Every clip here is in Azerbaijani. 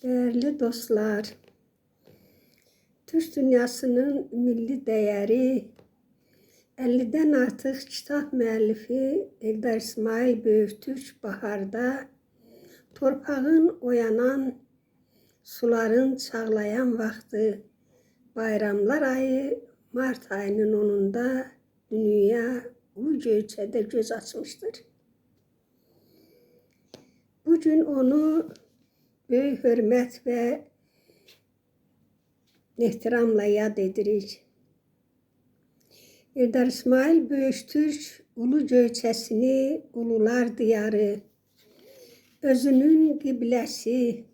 Değerli dostlar, Türk dünyasının milli dəyəri 50-dən artıq kitab müəllifi Eldar İsmayıl Böyüktürk baharda torpağın oyanan, suların çağlayan vaxtı, bayramlar ayı Mart ayının 10'unda dünya Ulu Göyçədə göz açmışdır. Bugün onu böyük hörmət və ehtiramla yad edirik. Eldar İsmayıl Böyüktürk Ulu Göyçəsini Ulular diyarı, özünün qibləsi,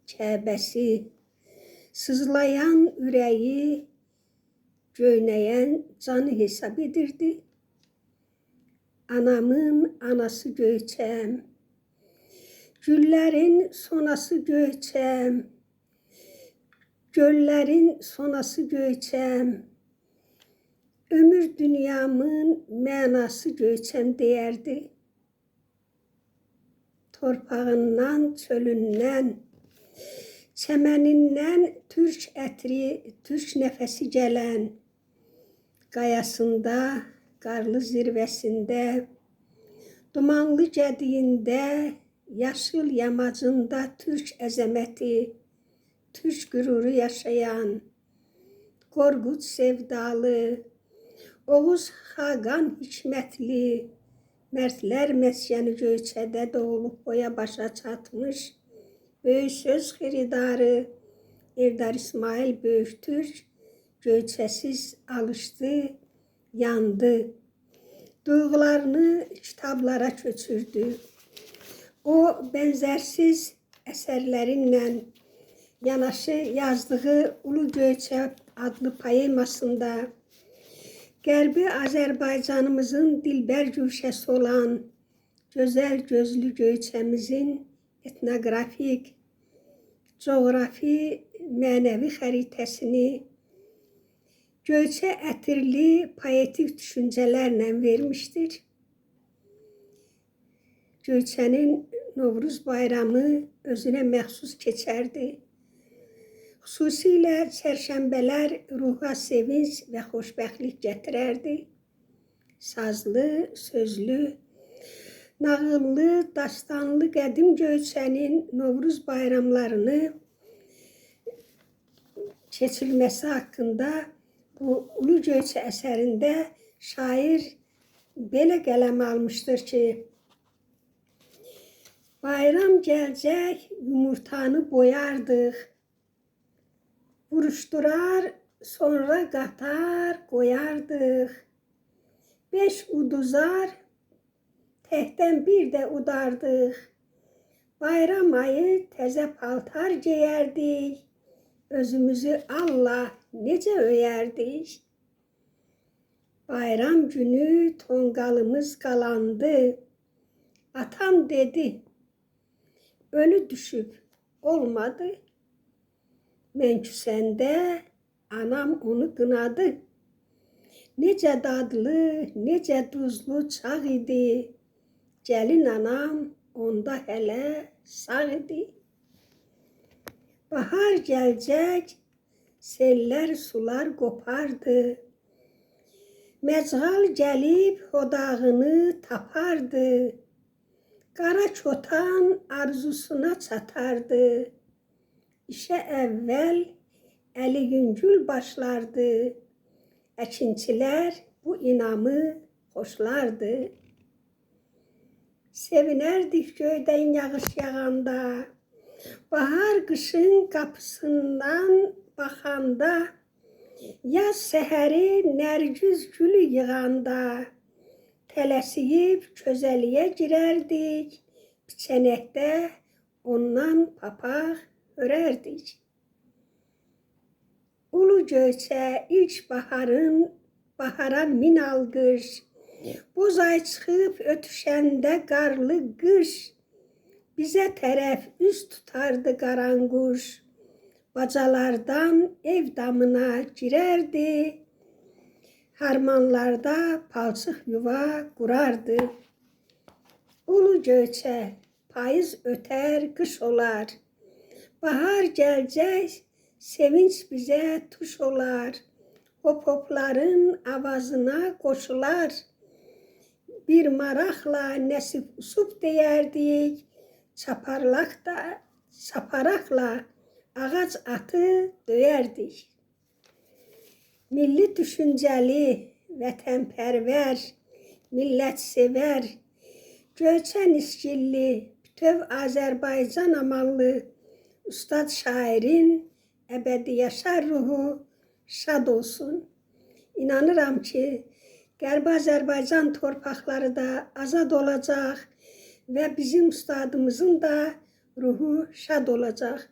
Kəbəsi, sızlayan ürəyi, göynəyən canı hesab edirdi. Anamın anası Göyçəm, güllərin sonası Göyçəm, göllərin sonası Göyçəm, ömür dünyamın mənası Göyçəm deyərdi. Torpağından, çölündən, çəmənindən türk ətri, türk nəfəsi gələn, qayasında, qarlı zirvəsində, dumanlı gədiyində, yaşıl yamacında türk əzəməti, türk qüruru yaşayan, Qorqud sevdalı, Oğuz Xaqan hikmətli, mərdlər məskəni Göyçədə doğulub boya başa çatmış, böyük söz xiridarı Eldar İsmayıl Böyüktürk Göyçəsiz alışdı, yandı. Duyğularını kitablara köçürdü. O bənzərsiz əsərlərinlə yanaşı yazdığı Ulu Göyçə adlı poemasında Qərbi Azərbaycanımızın dilbər güşəsi olan gözəl gözlü Göyçəmizin etnoqrafik, coğrafi, mənəvi xəritəsini Göyçə ətirli poetik düşüncələrlə vermişdir. Göyçənin Novruz bayramı özünə məxsus keçərdi. Xüsusilə çərşənbələr ruha sevinc və xoşbəxtlik gətirərdi. Sazlı, sözlü, nağıllı, dastanlı qədim Göyçənin Novruz bayramlarını keçirilməsi haqqında bu Ulu Göyçə əsərində şair belə qələm almışdır ki, bayram gəlcək, yumurtanı boyardıq, vuruşdurar, sonra qatar qoyardıq. 5 uduzar, təkdən bir də udardıq. Bayram ayı təzə paltar geyərdik, özümüzü Allah necə öyərdik. Bayram günü tonqalımız qalandı, atam dedi, ölü düşüb, olmadı. Mən küsəndə anam onu qınadı. Necə dadlı, necə duzlu çağ idi. Gəlin anam onda hələ sağ idi. Bahar gəlcək, sellər sular qopardı. Məcğal gəlib hodağını tapardı. Qara kotan arzusuna çatardı. İşə əvvəl əli yüngül başlardı. Əkinçilər bu inamı xoşlardı. Sevinərdik göydən yağış yağanda, bahar qışın qapısından baxanda, yaz səhəri nərgiz gülü yığanda, tələsiyib közəliyə girərdik, biçənəkdə ondan papaq örərdik. Ulu Göyçə ilk baharın, bahara min alqış, boz ay çıxıb ötüşəndə qarlı qış, bizə tərəf üz tutardı qaranquş, bacalardan ev damına girərdi, harmanlarda palçıq yuva qurardı. Ulu Göyçə, payız ötər, qış olar, Bahar gəlcək, sevinç bizə tuş olar. Hop-hopların avazına qoşular. Bir maraqla nəsib usub deyərdik. Çaparlaq da, çaparaqla ağac atı döyərdik. Milli düşüncəli, vətənpərvər, millətsevər, Göyçən İskilli, bütöv Azərbaycan amallı ustad şairin əbədi yaşar ruhu şad olsun. İnanıram ki, Qərbi Azərbaycan torpaqları da azad olacaq və bizim ustadımızın da ruhu şad olacaq.